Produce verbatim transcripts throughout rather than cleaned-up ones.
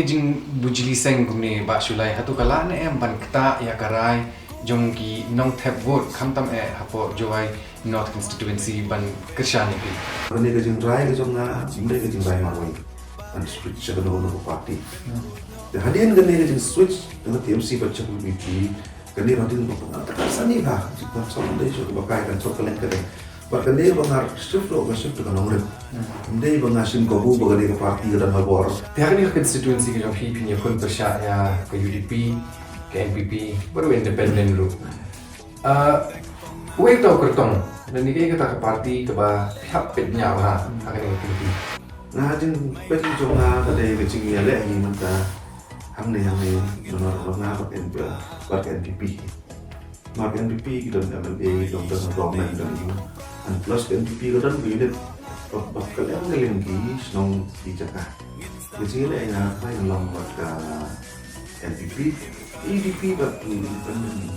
Jing bujli seng kumne Bah Shullai, hato ka lah ne em ban ktah ïa ka rai jong ki nongthep vote khamtam eh hapoh Jowai North Constituency ban kyrshan ïa phi? Kane ka jingrai ka jong nga, ym dei ka jingrai marwei ban switch sha kano kano ka party. Te hadien kane ka jingswitch na ka T M C bad sha ka V P P, kane hadien ba nga ta ka sani ka, jingkam song dei sha ka ba kai kan song ka leng ka dei. Bad kane ba nga shift ruh, nga shift ka nongrim. Ym dei ba nga shim kabu ba kane ka party ka don halor. Te ha kane ka constituency ka jong phi, phin ïakhun pyrshah ïa ka U D P, ka N P P bad ruh independent ruh. Ah, uwei uta u kyrtong lane kaei kata ka party kaba phi hap peit nia ha, ha kane ka kynti? Nga, jingpeit jong nga ka dei ka jingïaleh hi mynta hangne hangne, namar ba nga bad N P, bad N P P. Namar N P P ki don M L A, ki don, don government, don U. And plus N P P ka don ka unit ba, ba kylleng kylleng ki shnong ki jaka. Ka jingïaleh nga ka long bad ka N P P, U D P bad independent.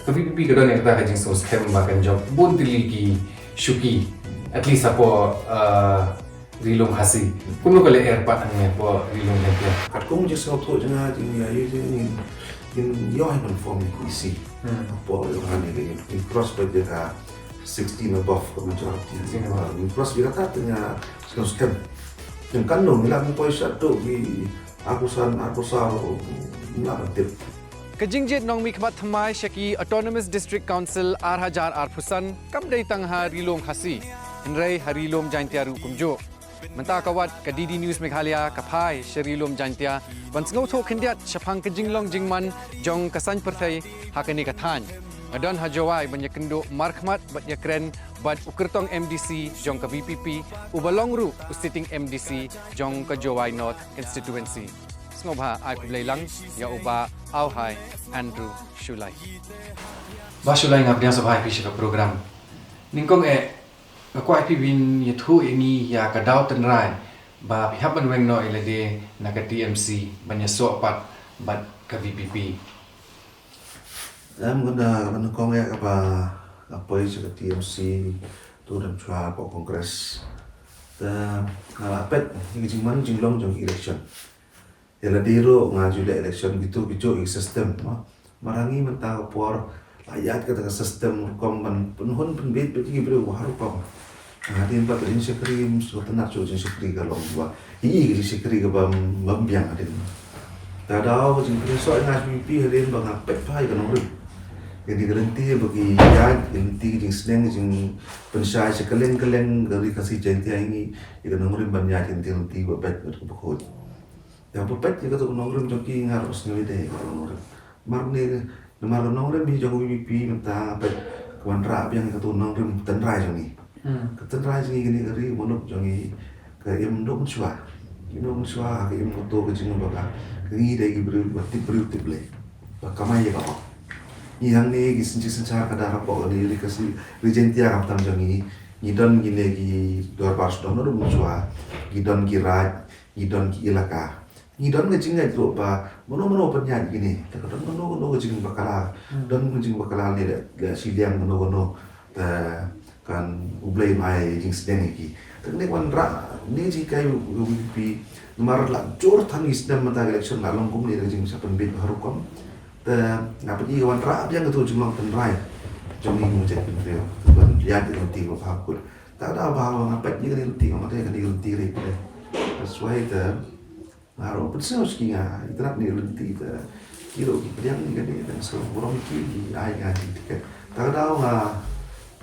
Ka V P P ka don ïa kata ka jingsngewskhem ba kan jop bun tylli ki shuki, at least hapoh, uh, Ri Lum Khasi. Kumno ka lyer pat hangne hapoh Ri Lum Jaintia? Katkum jingsngewthuh jong nga, jingïa, ïa, jing, jing, ïoh ban form ïa ka E C. Hapoh ïa kane ka, jing cross beit ïa ka sixteen above ka majority. Sixteen above. Jing cross ïa kata te nga sngewskhem. Jingkano ngi lah ban poi sha to ki arphew san, arphew saw, ngi lah ban tip. Ka jingjied nongmihkhmat thymmai sha ki Autonomous District Council ar hajar arphew san kam dei tang ha Ri Lum Khasi, hynrei ha Ri Lum Jaintia ruh kumjuh. Mynta ka wat ka D D News Meghalaya ka phai sha Ri Lum Jaintia ban sngewthuh khyndiat shaphang ka jinglong jingman jong ka saiñ pyrthei ha kane ka thaiñ. Nga don ha Jowai ban ïakynduh markhmat bad ïakren bad u kyrtong M D C jong ka V P P, uba long ruh u sitting M D C jong ka Jowai North Constituency. Sngewbha ai khublei lang ïa u Bah Auhai Andrew Shullai. Bah Shullai, nga pdiang sngewbha ïa phi sha ka program. Nyngkong eh, nga kwah ïa phi ban ïathuh ïa ngi ïa ka daw tynrai ba phi hap ban weng noh ïa lade na ka T M C ban ïasoh pat bad ka V P P. Em, kane ka nyngkong eh kaba nga poi sha ka T M C, tu dang shuwa hapoh Congress. Te nga la peit ïa ka jingman jinglong jong election. Ïa lade ruh nga ju leh election, kito ki ju ïa ka system, mo. Mar hangne mynta ka por la ïaid kata ka system rukom ban pynhun pynbeit beit ïa ki briew ha rukom. Hadien pat ka jingshakri, ym sngewtynnat shuh jingshakri ka long ba ïa ka jingshakri kaba ym biang hadien. Te daw ka jingpynïasoh ïa nga sha V P P hadien ba nga peit bha ïa ka nongrim. Kane ka lynti ba ki ïaid, ka lynti ka jingsneng, jingpynshai sha kylleng kylleng ka Ri Khasi Jaiñtia ïa ngi, ïa ka nongrim ban ïaid ka lynti, lynti ba beit bad kaba khuid. Te haba peit ïa kato ka nongrim jong ki, nga ruh sngew ïadei ïa kato ka nongrim. Namar ne, namar ka nongrim hi jong ka V P P mynta, peit, ka wanrah biang ïa kato ka nongrim tynrai jong ngi. Ka tynrai jong ngi kane ka ri, ka munud jong ngi, ka im duk mynshuwa. Im duk mynshuwa, ka im kato ka jingim ba ka, ka ngi dei ki briew ba tip briew tip Blei, ba kamai ïa ka hok. Ngi hangne ki synshar synshar ka dang hapoh kane ka ri Khasi, Ri Jaiñtia khamtam jong ngi, ngi don kine ki dorbar shnong naduh mynshuwa, ngi don ki raid, ngi don ki ilaka. Ngi don ka jingngeit ruh ba mano mano pynïaid kine. Te ka don kano kano ka jingbakla. Don ka jingbakla ne leh, leh shiliang kano kano. Te kan U Blei un ai jingsneng ïa ki. Te kane ka wanrah, ne jinghikai u, u V P P. Namar la jur than ngi snem mynta ka election la long kumne ka jingshah pynbeit ha rukom. Te nga peit ka wanrah biang kato jinglong tynrai jong ngi kum jaitbynriew ban ïaid ïa ka lynti ba bha kut. Te da ba nga peit ïa kane ka lynti, nga mut ïa kane ka lynti ka dei. That's why te nga ruh pynsngew sha ki, nga itynnad ïa kane ka lynti te ki ruh ki pdiang ïa kane, te nga sngew burom ïa ki, ki ai ïa nga jingtiket. Te ka daw nga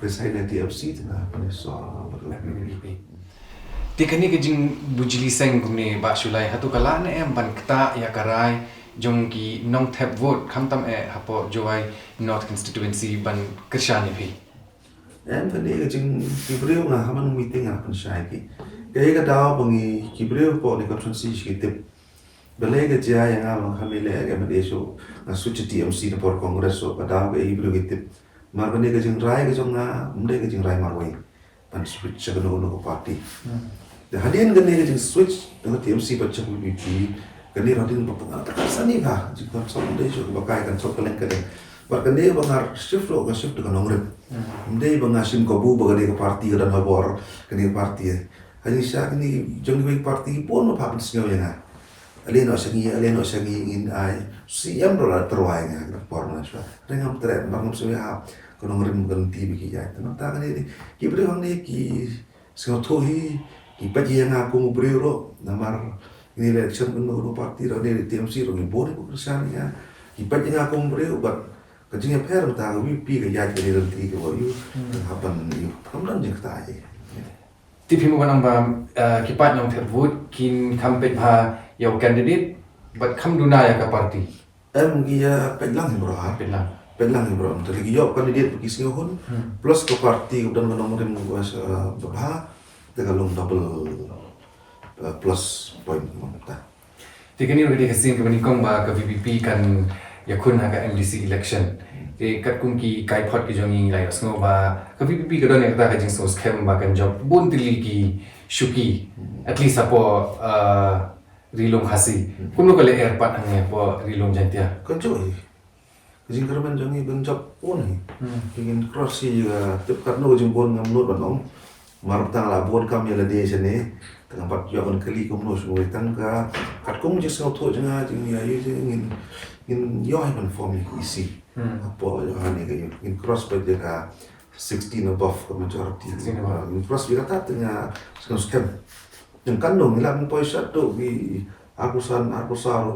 resign na T M C te nga pynïasoh bad ka V P P. Te kane ka jingbujli seng kumne Bah Shullai, hato ka lah ne em ban ktah ïa ka rai jong ki nongthep vote khamtam eh hapoh Jowai North Constituency ban kyrshan ïa phi? Em, kane ka jing, ki briew nga ha man meeting nga pynshai ki. Kaei ka daw ba ngi ki briew hapoh kane ka constituency shi tip. Balei ka jia ïa nga ba nga kham leh M L A shuh, nga switch T M C na por Congress shuh, ka daw kaei ki briew ki tip. Namar kane ka jingrai ka jong nga ym dei ka jingrai marwei ban switch sha kano kano ka party. Te hadien kane ka jingswitch na ka T M C bad sha ka V P P, kane ruh hadien ba pyngan ta ka sani ka, jingkam song dei shuh ba kai kan song kylleng kylleng. Bad kane ba nga shift ruh, nga shift da ka nongrim. Ym dei ba nga shim kabu ba kane ka party ka don halor kane ka party. Ha jingshisha kine jong kiwei ki party bun ba hap ban sngew ïa nga. Ale noh sha ngi, ale noh sha ngi, ngin ai. Shu ïam ruh la tyrwa ïa nga ha kata ka por na shuwa. Hynrei ngam treh namar ngam sngewbha ïa ka nongrim ka lynti ba ki ïaid. Te mynta kane dei ki briew hangne ki sngewthuh hi, ki peit ïa nga kum u briew ruh, namar kine election kano kano party ruh, kane T M C ruh ngi bun hi ba kyrshan ïa nga. Ki peit ïa nga kum u briew, bad ka jingïapher mynta ka VPP ka ïaid kane lynti kaba ïoh, ka hap ban ïoh. Kam don jingkata ei. Tip hi mo ban ong ba, eh, ki paid nongthep vote kin kham peit bha ïa u candidate bad kham duna ïa ka party. Em, ki ïa peit lang hi bro ha. Peit lang. Peit lang hi bro. Te lei ki ïoh candidate ba ki sngewhun. Hmm. Plus ka party ka don ka nongrim ka, eh, babha. Te ka long double, eh, plus point mo ta. Te kane ruh ka dei ka sien kaba nyngkong ba ka VPP kan ïakhun ha ka MDC election. Te katkum ki kaiphod ki jong ngi ngi la ïohsngew ba ka VPP ka don ïa kata ka jingsngew skhem ba kan jop bun tylli ki shuki. Hmm. At least hapoh, uh, Ri Lum Khasi. Hmm. Kumno ka lyer pat hangne hapoh Ri Lum Jaiñtia? Ka jop hi. Ka jingkyrmen jong ngi kan jop bun hi. Hmm. Te ngin cross hi, uh, tip katno ka jingbun ngam nud ban ong. Mar tang la bun kam ïa lade shane. Tang pat ïoh ban kylli kumno shu wei tang ka. Katkum jingsngewthuh jong nga jingïaid jong ngi ngin, ngin ïoh hi ban form ïa ka EC. Hmm. Hapoh ïoh hangne ka ïoh. Ngin cross beit ïa ka sixteen above ka majority. Sixteen above. Ah, ngin cross ïa kata te nga sngewskhem. Jong katno ngi lah ban poi sha to ki arphew san, arphew saw,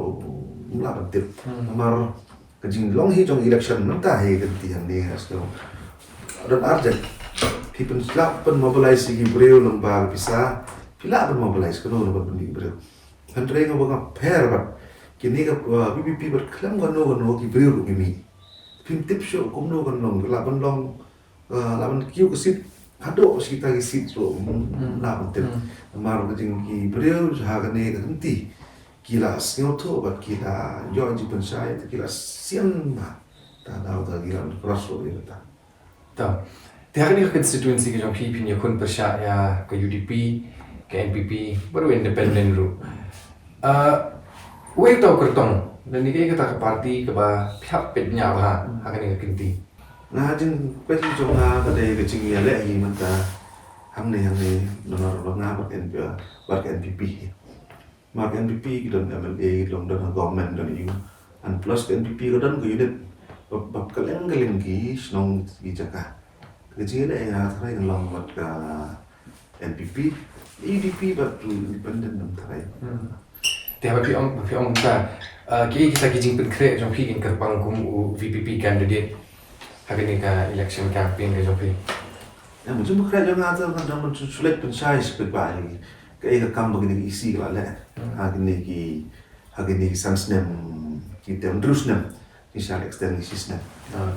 ngim lah ban tip. Hmm. Namar ka jinglong hi jong election mynta hi ka dei hangne, nga sngew. Don urgent. Phi pynlah pynmobilize ïa ki briew lyngba ka pisa. Phi lah pynmobilize kano kano ban pynmih briew. Hynrei nga ba nga pher bad kine ka, uh, VPP bad khlem kano kano ki briew ruh ki mih. Phim tip shuh kumno kan long, lah ban long, uh, lah ban kiew ka seat haduh shi kita ki seat ruh, hmm, lah ban tip. Hmm. Namar ka jing ki briew ha kane ka lynti ki la sngewthuh bad ki la ïoh jingpynshai, te ki la sian bha. Ta daw ta ki la cross road ïa kata. Ta. Te ha kane ka constituency ka jong phi phin ïakhun pyrshah ïa ka UDP, ka NPP, bad u independent ruh. Ah, uei uta u kyrtong lane kaei kata ka party kaba phi hap peit bniah bha ha kane ka kynti? Nga jingpeit jong nga ka dei ka jingïaleh hi mynta hangne hangne namar ba nga bad NPP, bad ka NPP. Namar ka NPP ki don MLA, ki don, don ha government, don ïa u. And plus ka NPP ka don ka unit ba, ba kylleng kylleng ki shnong ki jaka. Ka jingïaleh ïa nga tharai ngan long bad ka NPP, UDP bad u independent ngam tharai. Hmm. Te haba phi ong, phi ong ta, uh, ki, kita ki jingpynkhreh jong phi kin kyrpang kum u VPP candidate ha kane ka election campaign ka jong phi? Ïa, ka jingpynkhreh jong nga te kan dang ban shu leit pynshai sha phi ba ïa kaei ka kam ba kine ki EC ki la leh. Hmm. Ha kine ki, ha kine ki san snem, ki tem hynriew snem. Ki shah extend ki shi snem. Ah.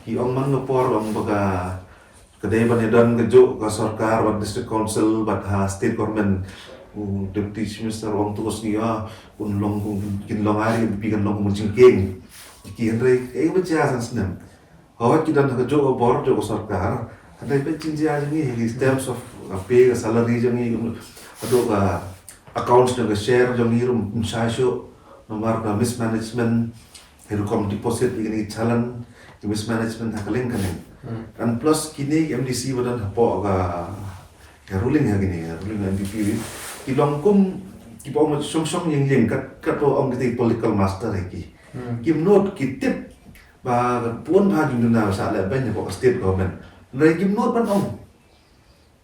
Ki ong man ka por ong ba ka, ka dei ban ïadon kajuh ka sorkar bad district council bad ha state government. U Deputy Chief Minister u ong to ka sngi, ah, un long kum, kin long ari, VPP kan long kum jingkieng. Ki hynrei, eh, ba jia san snem. Hooid ki don ha kajuh ka bor, juh ka sorkar. Hynrei peit jingjia jong ngi, in terms of, uh, pay, ka salary jong ngi, haduh ka accounts jong ka share jong ngi ruh ym shai shuh. Namar ka mismanagement, hi rukom deposit ïa kine ki challan, ki mismanagement ha kylleng kylleng. Hmm. And plus kine ki MDC ba don hapoh ka, ka ruling ha kine, ruling NPP, ki long kum, ki ba ong shong shong ïeng ïeng, kat, kat ba ong kita ki political master hi ki. Hmm. Kim nud, ki tip ba ka bun bha jingduna ba shah leh beiñ hapoh ka state government. Hynrei kim nud ban ong.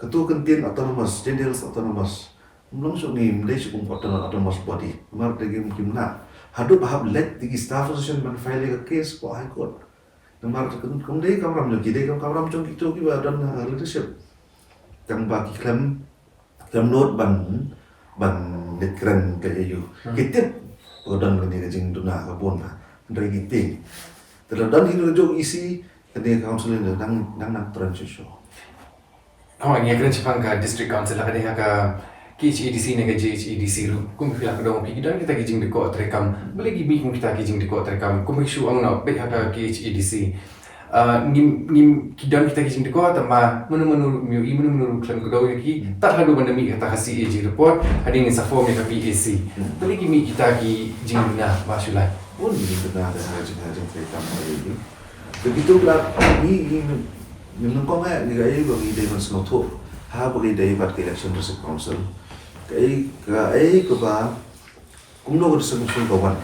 Katu ka ktien autonomous, Jaintia Hills Autonomous. Ym long shuh ngi, ym dei shuh kum ka autonomous body. Namar te kim, kim lah. Haduh ba hap leit ïa ki staff association ban file ïa ka case hapoh High Court. Namar te kum, kum dei kamram jong ki, dei kam, kamram jong kito kiba don, uh, leadership. Tang ba ki khlem, khlem nud ban, ban leit kren ka ïa u. Hmm. Ki tip ba ka don kane ka jingduna ka bun bha. Hynrei ki tieng. Te lada don hi kajuh EC, kane ka council dang, dang nang trend shuh shuh. Hooid, ngi ïakren shaphang ka District Council, ha kane ha ka KHADC ne ka JHADC ruh. Kum phi la kdew, phi ki don kita ki jingdkoh treikam. Balei ki mih kum kita ki jingdkoh treikam? Kum phi shu ong noh, peit ha ka KHADC. Ah, ngim, ngim, ki don kita ki jingdkoh, tangba mano mano ruh ym ïohi, mano mano ruh khlem kdew ïa ki. Tad haduh ban da mih kata ka CAG report, hadien ngin sa form ïa ka PAC. Balei ki mih kita ki jingduna, Bah Shullai? Bun ki jingduna da ha jing, ha jingtreikam ha ïa ki. Te kito ki la, ngi, ngi, ngi nyngkong eh, ngi kaei ba ngi dei ban sngewthuh ha ba ngi dei bad ka Election District Council. Kaei, kaei kaba Kumno ka District Council ka wan?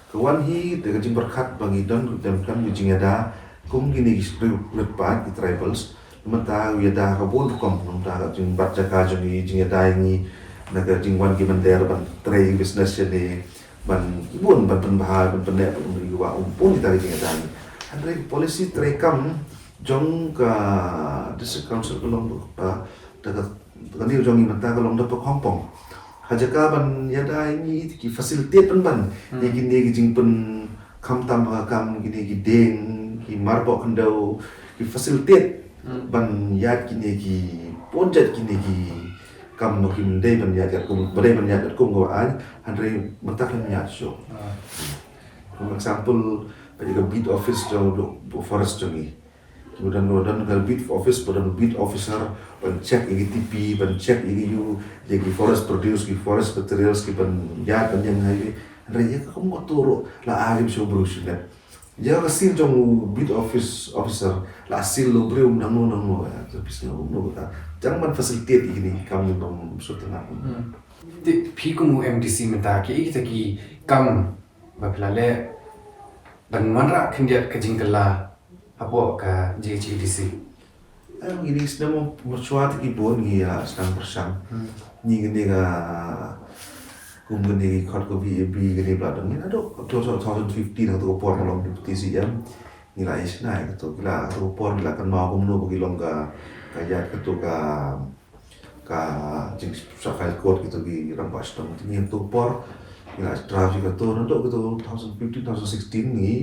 Ka wan hi da ka jingpyrkhat ba ngi don, don, don ka jingïada kum kine ki sdang rit pat ki tribals. Mynta u ïada ka bun rukom, mynta ka jingbat jaka jong ngi, jingïada ngi na ka jingwan ki mynder ban trei business ïa ne, ban bun, ban pynbha, ban pyneh, ban ïa wa um bun kita ki jingïada ngi. Hynrei ka policy treikam jong ka District Council ka long ba da ka, ka ni jong ngi mynta ka long da pynkhongpong. Ha jaka ban ïada ngi ki facilitate pynban Hmm. ïa kine ki jingpynkhamtam ha ka kam, kine ki dieng, ki marpoh khyndew, ki facilitate Hmm. ban ïaid kine ki bun jait kine ki kam ba kim dei ban ïaid katkum, ba dei ban ïaid katkum ka ba aiñ, hynrei mynta kim ïaid shuh. Ah. For example, ka beat office jong forest jong ngi. Ki don, don ka beat office, ba don beat officer ban check ïa ki T P, ban check ïa ki ïa ki forest produce, ki forest materials, ki ban ïaid ban ïeng highway. Hynrei ïa ka kum kato ruh la ai shuh briew shuh. Ïa ka seal jong u beat office officer la seal u briew nangno nangno, ïa ka pis nangno nangno ka. Jang ban facilitate ïa kine ki kam bym sngewtynnat. Hmm. Te phi kum u M D C mynta, kiei kita ki kam ba phi la leh ban wanrah khyndiat ka jingkylla hapoh ka J H A D C? Em, kine ki snem mynshwa te ki bun ngi la sdang pyrshang. Hmm. Ngi kine ka, kum kine ki khot ka V A B kine ba la don ngi naduh two thousand fifteen, ha kato ka por nga long Deputy C M. Ngi la ïa shna ïa kato, ngi la, kato ka por ngi la kynmaw kumno ba ki long ka, ka ïaid kato ka, ka jingshah file court kito ki rangbah shnong. Te ngi ha kato ka por ngi la draft ïa kato, naduh kato two thousand fifteen, two thousand sixteen ngi,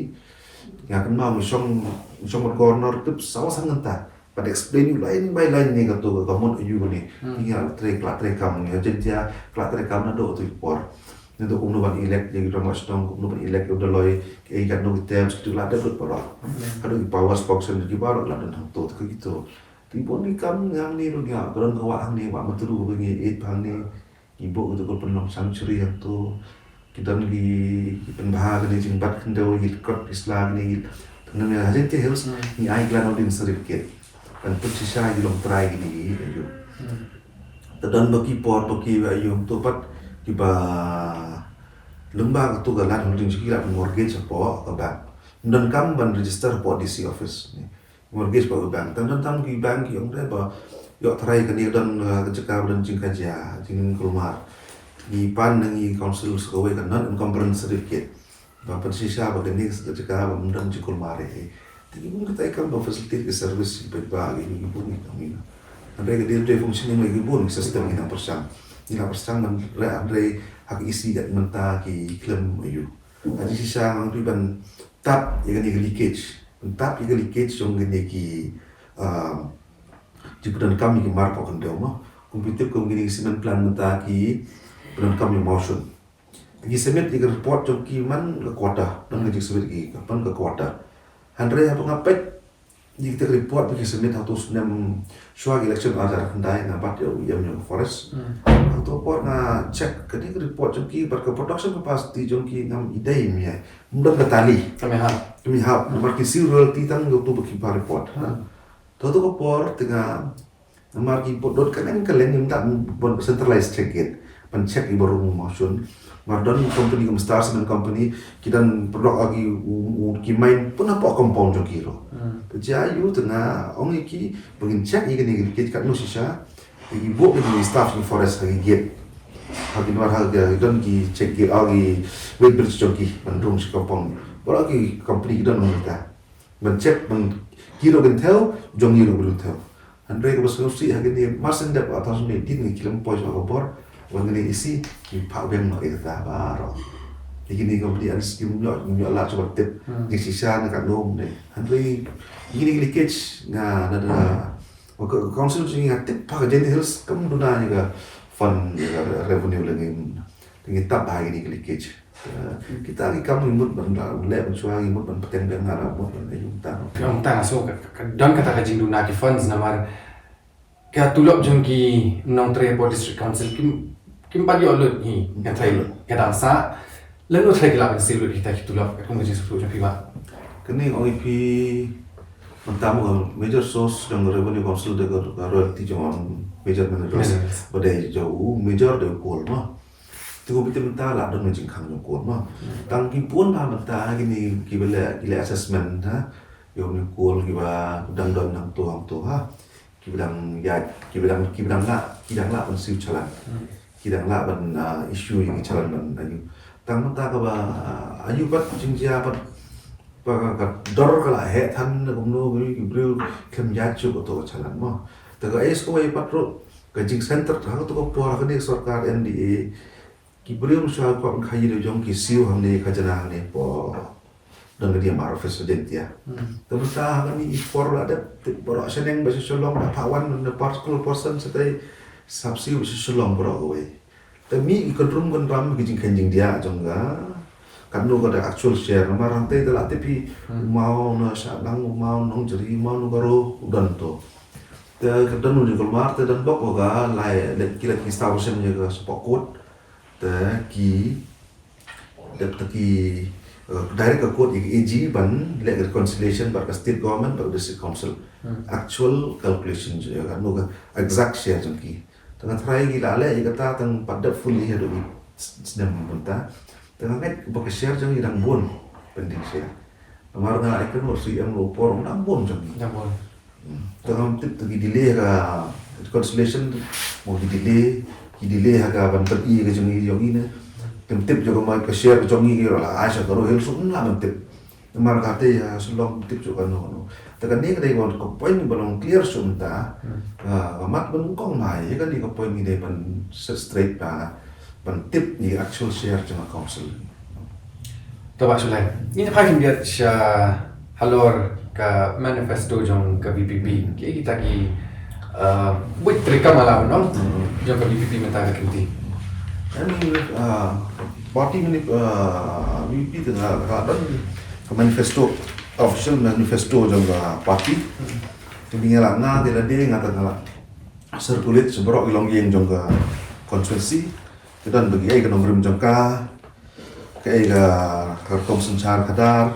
nga kynmaw ngi shong, ngi shong bad Governor tip saw san ngan ta ban explain ïa u line by line ne kato ka mut aïu kane. Hmm. Ngi la trei, la treikam, ngi ha Jaintia la treikam naduh kato ka por. Naduh kumno ban elect ïa ki rangbah shnong, kumno ban elect ïa u Dolloi, kiei katno ki terms, kito la dep lut baroh. Hmm. Haduh ki powers function ki baroh la don hangto, te kito. Te bun ki kam ngi hangne ruh ngi, ka don ka wah hangne, Wah Matru kaba ngi ïeit hangne. Ngi buh kito ka pynlong sanctuary hangto. Ki don ki, ki pynbha kane jingbat khyndew, ki kot ki sla kine ki. Te ngi ha Jaintia Hills Hmm. ngi ai ki land holding certificate ban pynshisha ïa ki longtrai kine ki aïu. Hmm. Te don ba ki por ba ki aïu hangto pat kiba lyngba kato ka land holding jong ki la pynmortgage hapoh ka bank. Ym donkam ban register hapoh D C office. Mortgage hapoh ka bank. Tang, tang, tang ki bank ki ong te ba ïoh tharai kane ka don, uh, ka jaka ba don jingkajia, jingkulmar. Ngi pan na ngi council sa kawei ka non encumbrance certificate ba pynshisha ba kane ka jaka ba ym don jingkulmar eh. Te ngi bun kita i kam ba facilitate ka service ba ba ngi, ngi bun ngi kam ngi. Hynrei ka day-to-day functioning ngi bun system ngi nang pyrshang. Ngi nang pyrshang ban reh hynrei ha ka E C kat mynta ki khlem aïu. Ha jingshisha ngi dei ban tap ïa kane ka leakage. Ban tap ïa ka leakage jong kane ki, um, jingpyndonkam ïa ki mar poh khyndew mo. Kum phi tip kum kine ki cement plant mynta ki pyndonkam ïa mawshun. Ki submit ïa ka report jong ki man ka quarter, man ka jingsubmit ki man ka quarter. Hynrei haba nga peit ïa kita ki report ba ki submit ha uto u snem shuwa ka election ar hajar khyndai nga bat ïa u E M jong ka forest. Hmm. Ha uto u por nga check kane ka report jong ki bad ka production capacity jong ki ngam i dei mih ïa. Ym don ka tally. Ka mih hap. Ka mih hap. Namar ki siew royalty tang ïa uto ba ki pha report. Hmm. Ha uto ka por te nga Namar ki bot dot ka leng ka leng ym da ban centralized check gate. Ban check ïa baroh u mawshun. Namar don company kum Star Cement Company, ki don paralok agi u, u, ki mine pun hapoh compound jong ki ruh. Hmm. Te jia ïa u te nga ong ïa ki ba ngin check ïa kane ka leakage katno shisha. Ïa ki bok ïa ki staff jong forest ha ki gate. Ha ki, namar ha ki don ki check gate, ha ki weighbridge jong ki ban rung sha compound. Baroh ki company ki don ong ïa ka. Ban check, ban ki ruh kin thew, jong ngi ruh kin thew. Hynrei kaba sngewsih ha kine mar shen dep ha two thousand eighteen ngi khlem poi sha ka bor, wan kane E C, ngi phah biang noh ïa kata baroh. Ïa kine company ar skim ym ïoh, ym ïoh lad shuh ban tip. Hmm. Jingshisha na ka num ne. Hynrei ïa kine ki leakage nga, nga da, ka, ka council jong ngi nga tip ha ka Jaintia Hills kam duna ïa ka fund, ïa ka revenue lane. Te ngi tap bha ïa kine ki leakage. Eh, kita ki kam ngi mut ban leh mynshuwa, ngi mut ban bteng biang, nga la mut ban ïoh tang. Ïoh tang, so ka, ka, ka don kata ka jingduna ki funds namar ka tulop jong ki nongtrei hapoh District Council kim, kim pat ïoh lut hi, ka trai, ka dang sah. Lano trai ki lah ban siew lut kita ki tulop, katkum ka jingsngewthuh jong phi bah? Kane nga ong ïa phi, mynta mo ka major source jong ka revenue council dei ka, ka royalty jong u major minerals. Minerals. Ba dei jong u major dei u coal mo. Te kumta mynta la don jingkhang jong court mo. Tang ki bun bha mynta kine kiba leh, ki leh assessment ha. Ïa une u court kiba dang don hangto hangto ha. Kiba dang ïa, kiba dang, kiba dang lah, ki dang lah ban siew challan. Ki dang lah ban, ah, issue ïa ki challan ban ayu. Tang mynta kaba, ah, ayu pat jingjia pat ba ka, ka dor ka la heh than na kumno ki briew khlem ïaid shuh kato ka challan mo. Te ka ïa kawei pat ruh ka jingcenter ha kato ka por kane ka sorkar M D A ki briew sha kwah ban khaïi da jong ki siew hangne ka jana hangne por. Don ka D M R office Jaintia. Te mynta ha kane i por la dep tip baroh shaneng ba sha Shillong ba pha wan na particular person sa tai sap siew ba sha Shillong baroh kawei. Te mih ki kynrum kynram ki jingkheiñ jingdiah jong ka katno ka da actual share namar hangtai te la tip hi u maw na Shadang, u maw Nongjri, u maw na Garo u don to. Te ka don u jingkulmar te don bok ka lai leh ki leh ki establishment ïa ka shapoh court. Te ki dep te ki, eh, direct ka court ïa ka A G ban leh ka reconciliation bad ka state government bad ka district council. Actual calculation jong ka, no ka exact share jong ki. Te nga tharai ki la leh ïa kata tang pat dep fully haduh ki snem mynta. Te nga ngeit ba ka share jong ki dang bun pending share. Namar nga ai kynnoh C M u por dang bun jong ki. Dang bun. Te ngam tip te ki delay ha ka reconciliation, mo ki delay, ki delay ha ka ban pyni ka jong i jong i ne. Ngam tip jong ka mai ka share ka jong i ki la ai sha ka Garo Hills, ngam lah ban tip. Namar kata ïa Shillong tip jong kano kano. Te kane ka dei ka point ba long clear shuh mynta. Ka mat ban kong mai ïa kane ka point ngi dei ban set straight ba ban tip ïa actual share jong ka council. To Bah Shullai, ngin phai khyndiat sha halor ka manifesto jong ka V P P. Ki kita ki, uh, buit treikam ala nong jong ka V P P mynta ka kynti. Ani, uh, party mani, uh, V P P te nga ka don ka manifesto, official manifesto jong ka party. Te ngi la nga te la de nga te nga la circulate sha baroh ki longïing jong ka constituency. Te don ba ki ai ka nongrim jong ka, ka ai ka rukom synshar khadar,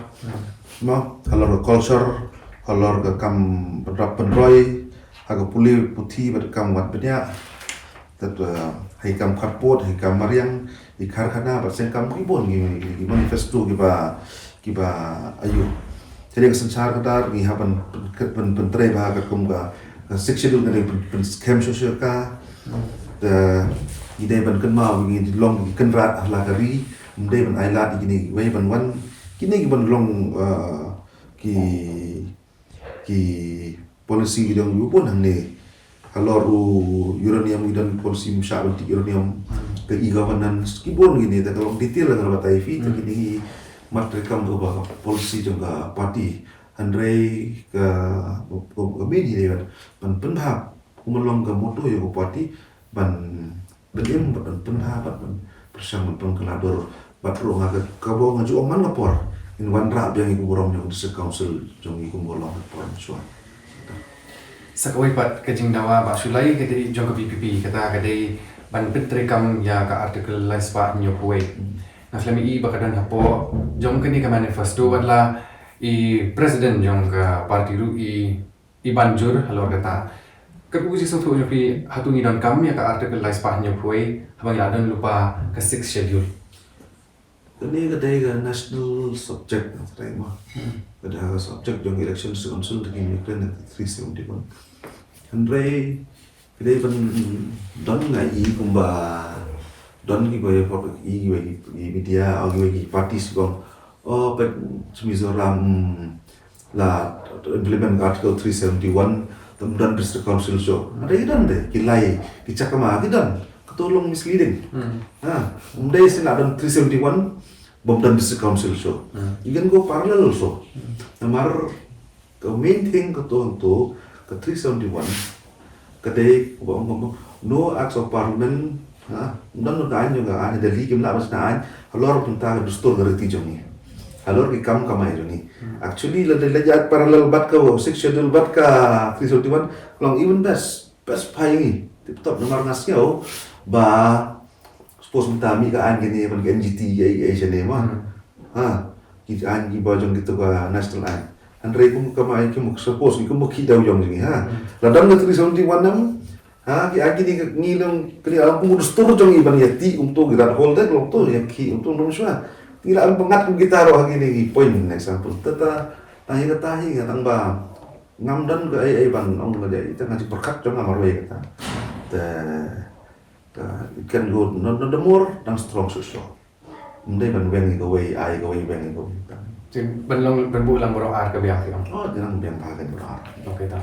mo, halor ka culture, halor ka kam pynrap pynroi, ha ka pule puthi bad kam wad bniah. Te, eh, ha i kam khatput, ha i kam mariang, i karkhana bad seng kam ki bun ki, ki manifesto kiba, kiba ayu. Te dei ka synshar khadar ngi hap ban, ban, ban pyntrei ba ka kum ka, ka Sixth Schedule ka dei pyn, pynskhem shuh shuh ka. Te ngi dei ban kynmaw ngi long ki kynrad ha la ka ri, ym dei ban ailad ïa kine kiwei ban wan, kine ki ban long, eh, ki, ki policy ki dang yu pun hangne. Halor u uranium ki don policy ym shah ban tih uranium, ka e-governance, ki bun kine, te ka long detail nga la batai phi, te kine ki mat treikam kaba policy jong ka party. Hynrei ka, ka, ka main hi dei ban, ban pynbha, kumba long ka motto ïa ka party, ban, ban im, ban pynbha, ban, ban pyrshang, ban pynkylla dur, bad ruh nga ka, kaba nga ju ong man ka por, ngin wanrah biang ïa ka burom jong ka District Council jong ngi kumba long ka por mynshuwa. Sa kawei pat ka jingdawa Bah Shullai ka dei jong ka V P P, kata ka dei ban pyntreikam ïa ka Article lai spah hynñiew phew wei. Nga khlem i ba ka don hapoh jong kane ka manifesto wat la i president jong ka party ruh i, i ban jur halor kata. Ka ku ji sngewthuh jong phi, hato ngi donkam ïa ka Article lai spah hynñiew phew wei haba ngi la don lypa ka Sixth Schedule? Kane ka dei ka national subject, nga tharai mo. Ka dei ka subject jong election council da ki Ukraine three seventy-one. Hynrei ka dei ban don, nga i kumba don kiba ïa pop i kiba i media, o kiba i party sibong, o pet Mizoram la implement Article three seventy-one, tam don District Council shuh. Ada ki don de, ki lai, ki Chakma ki don. Kato long misleading. Ha, um dei sila don three seventy-one, bom don District Council shuh. You can go parallel also. Namar ka main thing kato, kato, ka three seventy-one, ka dei, ka ba ong, no acts of parliament, ha, ym don ka aiñ, ka aiñ, da li kim lah ban shna aiñ halor bynta ka dustur ka riti jong ngi, halor ki kam kamai jong ngi. Actually, la dei la ïaid parallel bad ka Sixth Schedule bad ka three seventy-one, long even best, best pha ïa ngi. Tip top, namar nga sngew ba suppose mynta mih ka aiñ kane ban ka N G T ïa, ïa shane ma. Ha, ki aiñ kiba jong kito ka national aiñ. Hynrei kum ka ma aiñ kum suppose kum ki daw jong ngi ha. La don ka three seventy-one nam, Ha, ki ai kine ki ngi long kine, ah, kum dustur jong ngi ban ïa ti, um to ki rat hol de long to ïa ki, um to long shwa. Ngi la ban ngat kum kita ruh ha kine ki point, example. Tata ta hi kata hi nga tang ba ngam don ka ei ei ban ong ka dei, ita nga ji pyrkhat jong nga marwei kata. Te ka, it can go no, no, the more dang strong so so. Ym dei ban weng ïa kawei, ai kawei, weng ïa kawei. Te ban long, ban buh lang baroh ar ka biang te ong. Oh, dang biang bha ka baroh ar. Okay ta.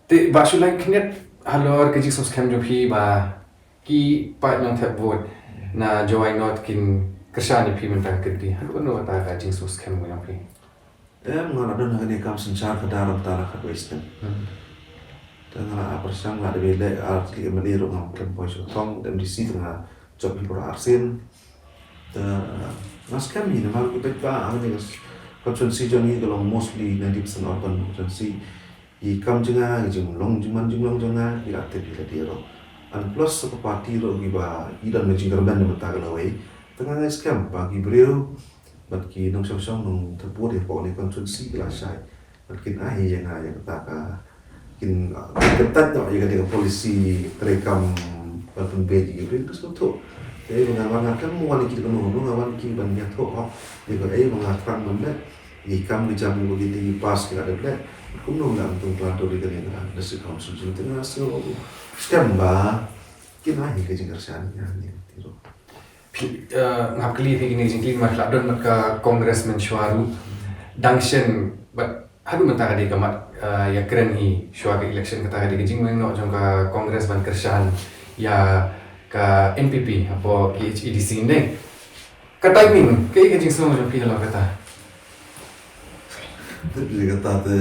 Te ba shu lai khyndiat halor ka jingsngewskhem jong phi ba ki paid nongthep vote na Jowai North kin kyrshan ïa phi mynta ka kynti. Haduh kano kata ka jingsngewskhem jong phi? Em, nga la don ha kane ka kam synshar kaba ar, mynta la khatwei snem. Hmm. Te nga la pyrshang, la dep leh ar tylli M L A ruh ngam khlem poi sha thong, M D C te nga jop hi baroh arsien. Te nga skhem hi namar ki paidbah ha kane ka constituency jong ngi ka long mostly ninety percent urban constituency. Ki kam jong nga, ki jinglong jingman jinglong jong nga, ki la tip hi lade ruh. And plus ka party ruh kiba ki don ka jingkyrmen na bynta ka lawei. Te nga, nga skhem ba ki briew bad ki nongshong shnong nongthep vote hapoh kane ka constituency ki la shai. Bad kin ai hi ïa nga ïa kata ka, kin, ah, kin kyntait noh ïa kata ka policy treikam ban pynbeit ïa ki briew, ka sngewthuh. Te ei ba nga wan, nga khlem wan ïa ki da kano kano, nga wan ïa ki ban ïathuh hok ïa ka ei ba nga thrang ban leh, ïa ki kam ki jam ba ki dei ki pass ki la dep leh. Kumno nga ym tang plan to ïa kane ka district council jong te, nga sngewskhem ba kin ai hi ka jingkyrshan ïa ngi te ruh. Phi, eh, nga hap kylli phi kine ki jingkylli namar phi la don bad ka Congress mynshuwa ruh. Dang shen bad haduh mynta ka dei ka mat, eh, ïakren hi shuwa ka election, kata ka dei ka jingweng noh jong ka Congress ban kyrshan ïa ka N P P hapoh K H A D C, ne? Ka timing, kaei ka jingsngew jong phi halor kata? Te phi kata te,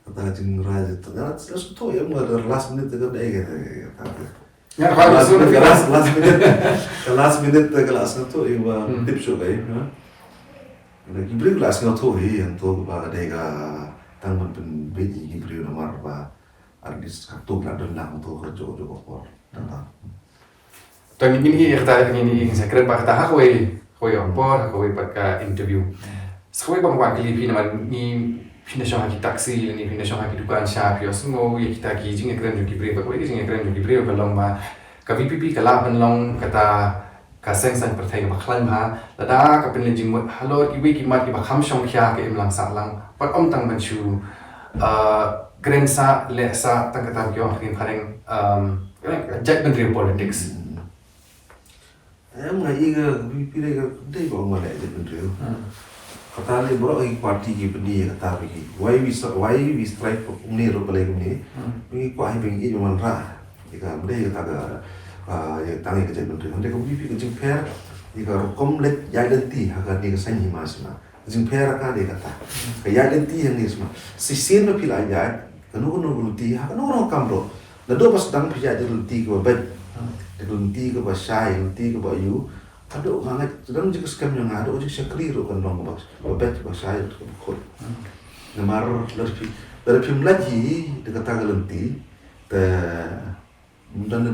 kata ka jingrai te, nga sngewthuh ïa nga, last minute te ka dei kata, kata te. Nga ka last minute, ka last, last minute, ka last minute te ka la sngewthuh ïa nga, hmm, tip shuh ka ïa, ha? Ki briew la sngewthuh hi, hangto ba ka dei ka tang ban pynbeit ïa ki briew namar ba at least hato la don lang to ka jong, jong ka por. Tang ba. To ngin ïa kata, ngin ïa secret ba kata ha kawei, kawei ka por, ha kawei pat ka interview. Sa kawei ba nga wan kylli phi namar ngi, phi na shong ha ki taxi lane phi na shong ha ki dukan sha, phi ïohsngew ïa kita ki jingïakren jong ki briew, ba kawei ka jingïakren jong ki briew ka long ba ka V P P ka lah ban long kata ka seng saiñ pyrthei kaba khlaiñ bha, lada ka pynleit jingmut halor kiwei ki mat kiba kham shongkhia ka imlang sahlang, wat ym tang ban shu, uh, kren sah, leh sah, tang kata ki ong ha ka ïing phareng, um, jaitbynriew politics. Em, nga i ka V P P dei ka, dei ba ong ba leh jaitbynriew. Hmm. Kata lei baroh ki party ki pyni kata ba ki. Why we stri-, why we strive for kumne ruh balei kumne. Hmm. Ba ngi kwah hi ba ngi ïeit wanrah. Ïa ka, ba dei kata ka, ah, ïa tang ïa ka jaitbynriew. Hynrei ka V P P ka jingpher ïa ka rukom leit ïaid lynti ha kane ka saiñ hima sima. Ka jingpher ka dei kata. Ka ïaid lynti hangne sima. Shisien ba phi la ïaid, kano kano ka lynti, ha kano kano ka kam ruh. Naduh ba sdang phi ïaid da ka lynti kaba beit. Da ka lynti kaba shai, lynti kaba aiu. Haduh nga ngeit, ka dang jingskhem jong nga, haduh jingshakri ruh kan long kaba, kaba beit, kaba shai, kaba khuid. Namar lada phi, lada phim lait hi da kata ka lynti, te ym don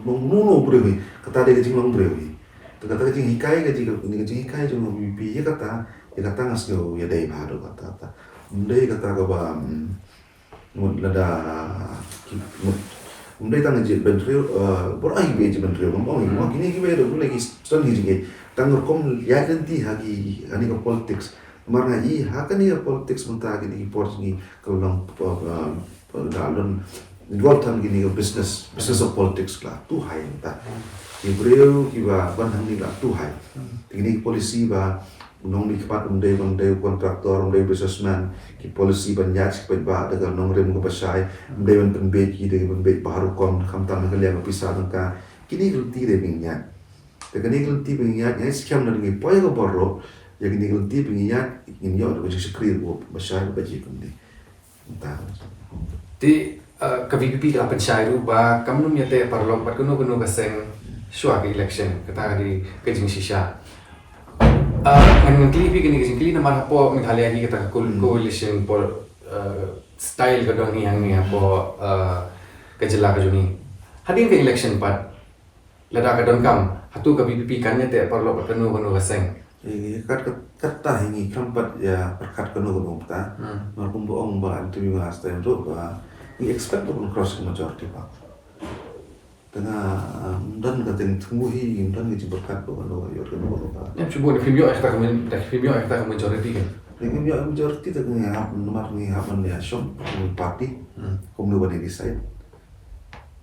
uno uno u briew hi, kata dei ka jinglong briew hi. Te kata ka jinghikai, ka jing, ka jinghikai jong ka V P P, ïa kata, ïa kata nga sngew ïa dei bha haduh katta katta. Ym dei kata kaba, mm, mut lada, ki, mut, ym dei tang jaitbynriew, eh, baroh hi ba jaitbynriew, ngam ong, hmm, kine kiba ïa dei ki don ki jingeh. Tang rukom ïaid lynti ha ki, ha kane ka politics. Namar nga i ha kane ka politics mynta kine ki por jong ngi ka long, eh, Pynda lun involve than kine ka business, business of politics la tu hai ta. Ki briew kiba ban hangne la tu hai. Te kine ki policy ba nongmihkhmat um dei, um dei u contractor, um dei u businessman, ki policy ban ïaid ki paidbah da ka nongrim kaba shai, um dei ban pynbeit ki, da ka pynbeit bha rukom, khamtam ha ka liang ka pisa tangka. Kine ki lynti dei ban ïaid. Te kine ki lynti ban ïaid, ngi skhem lada ngi poi ha ka bor ruh, ïa kine ki lynti ban ïaid, ngin ïoh da ka jingshakri ruh ba shai ba ji kumne. Te, uh, ka V P P ka la pynshai ruh ba kam nym ïateh paralok bad kano kano ka seng shuwa ka election, kata ka dei ka jingshisha. Uh, ngan, ngan kylli phi kane ka jingkylli namar hapoh Meghalaya hi kata ka co-, hmm, coalition pol-, uh, style ka don hi hangne hapoh, uh, ka jylla ka jong ngi. Hadien ka election pat, lada ka donkam, hato ka V P P kan ïateh paralok bad kano kano ka seng? Eh, kat, kat, kata hi ngi khlem pat ïa pyrkhat kano kano kata. Hmm. Namar kumba ong ba interview last time ruh ba Ngi expect ba kan cross ka majority park. Te nga, um, don ka jingthmu hi, don ka jingpyrkhat ba kan ïoh ka, ka, ka. Em, shu bun, phim ïoh ïa kata ka, phim ïoh ïa kata ka majority kan. Phim ïoh majority te ngi hap, namar ngi hap ban ïa shong, ngi party. Hmm. Kumno ban decide.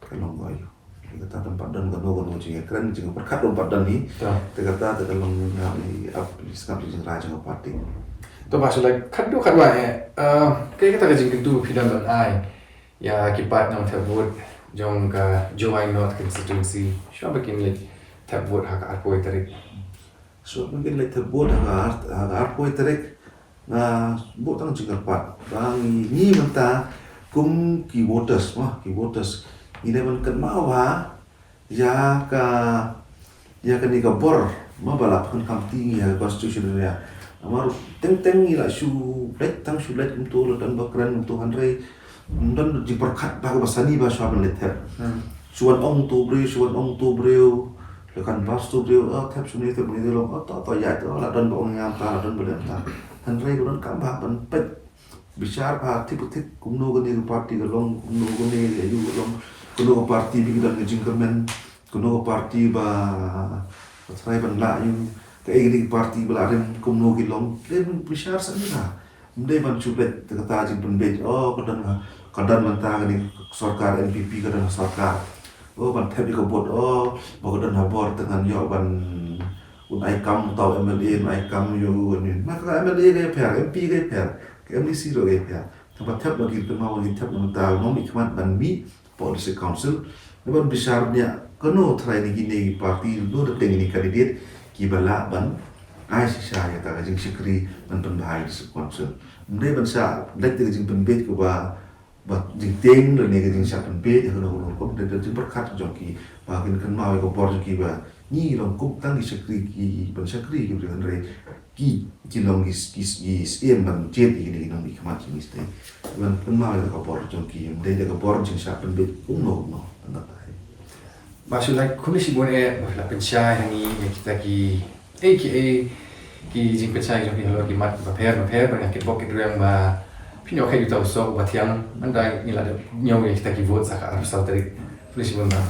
Ka long ka ïoh. Kata tam pat don kano kano jingïakren, jingpyrkhat don pat don hi. Te kata te ka long ngi hap, ngi sngap jingrai jong ka party. To ba shu lai khatduh khatwai eh. Kaei kata ka jingkyntu phi don ban ai ïa ki paid nongthep vote jong ka Jowai North constituency shuwa ba kin leit thep vote ha ka arphew tarik. Shuwa ba kin leit thep vote ha ka ar, ha ka arphew tarik, nga buh tang jingkyrpad ba ngi, ngi mynta kum ki voters, ma, ki voters, ngi dei ban kynmaw ba ïa ka, ïa kane ka bor, ma, ba la pynkham ti ngi ha ka constitution ïa. Namar teng teng ngi la shu leit, tang shu leit kumto, la don ba kren kumto, hynrei ym don jingpyrkhat ba ka ba sani ba shuwa ban leit thep. Hmm. Shu wan ong to briew, shu wan ong to briew, la kan bas to briew, oh, thep shane, thep shane, long, oh, to, to, ïa, to, la don ba ong ïa ta, la don ba leh ta. Hynrei ka donkam ba ban peit bishar ba thik thik kumno kane ka party ka long, kumno kane ka ïa ka long, kumno ka party ba ki don ka jingkyrmen, kumno ka party ba, ba trai ban lah ïa ka, eh, kane ka party ba la rim kumno ki long, dei ban bishar sa ni ha. Ym dei ban shu peit te kata jingpynbeit, oh, ka don, ka don mynta kane ka sorkar N P P, ka don sorkar. Oh, ban thep ïa ka vote, oh, ba ka don ha bor te ngan ïoh ban un ai kam tau M L A, un ai kam ïa u, un, ma ka M L A ka ïapher, M P ka ïapher, ka M D C ruh ka ïapher. Te ba thep ba ki kynmaw ba ki thep na mynta u nongmihkhmat ban mih hapoh District Council. Naba bishar nia kano trai na kine ki party, kano da teng kine ki candidate kiba lah ban ai shisha ïa kata ka jingshakri ban pynbha ïa District Council. Ym dei ban sa leit da ka jingpynbeit kaba, ba jingtieng lane ka jingshah pynbeit ïa kano kano rukom, da ka jingpyrkhat jong ki ba kin kynmaw ïa ka bor jong ki ba ngi long kum tang ki shakri, ki ban shakri ki briew, hynrei ki, ki long ki, ki, ki syiem ban jied ïa kine ki nongmihkhmat jong ngi sdei. Ban kynmaw ïa ka bor jong ki, ym dei da ka bor jingshah pynbeit kumno kumno. Tang kata hi. Ba shu lai khublei shibun eh ba phi la pynshai ha ngi ïa kita ki, eh, ki, eh, ki jingpynshai jong phi halor ki mat bapher bapher, ba nga kitbok kitrwiang ba phin ïoh khet ïa uta u soh uba thiang, mynta ngi la dep ñiew ïa kita ki vote ha ka arphew saw tarik. Khublei shibun ba.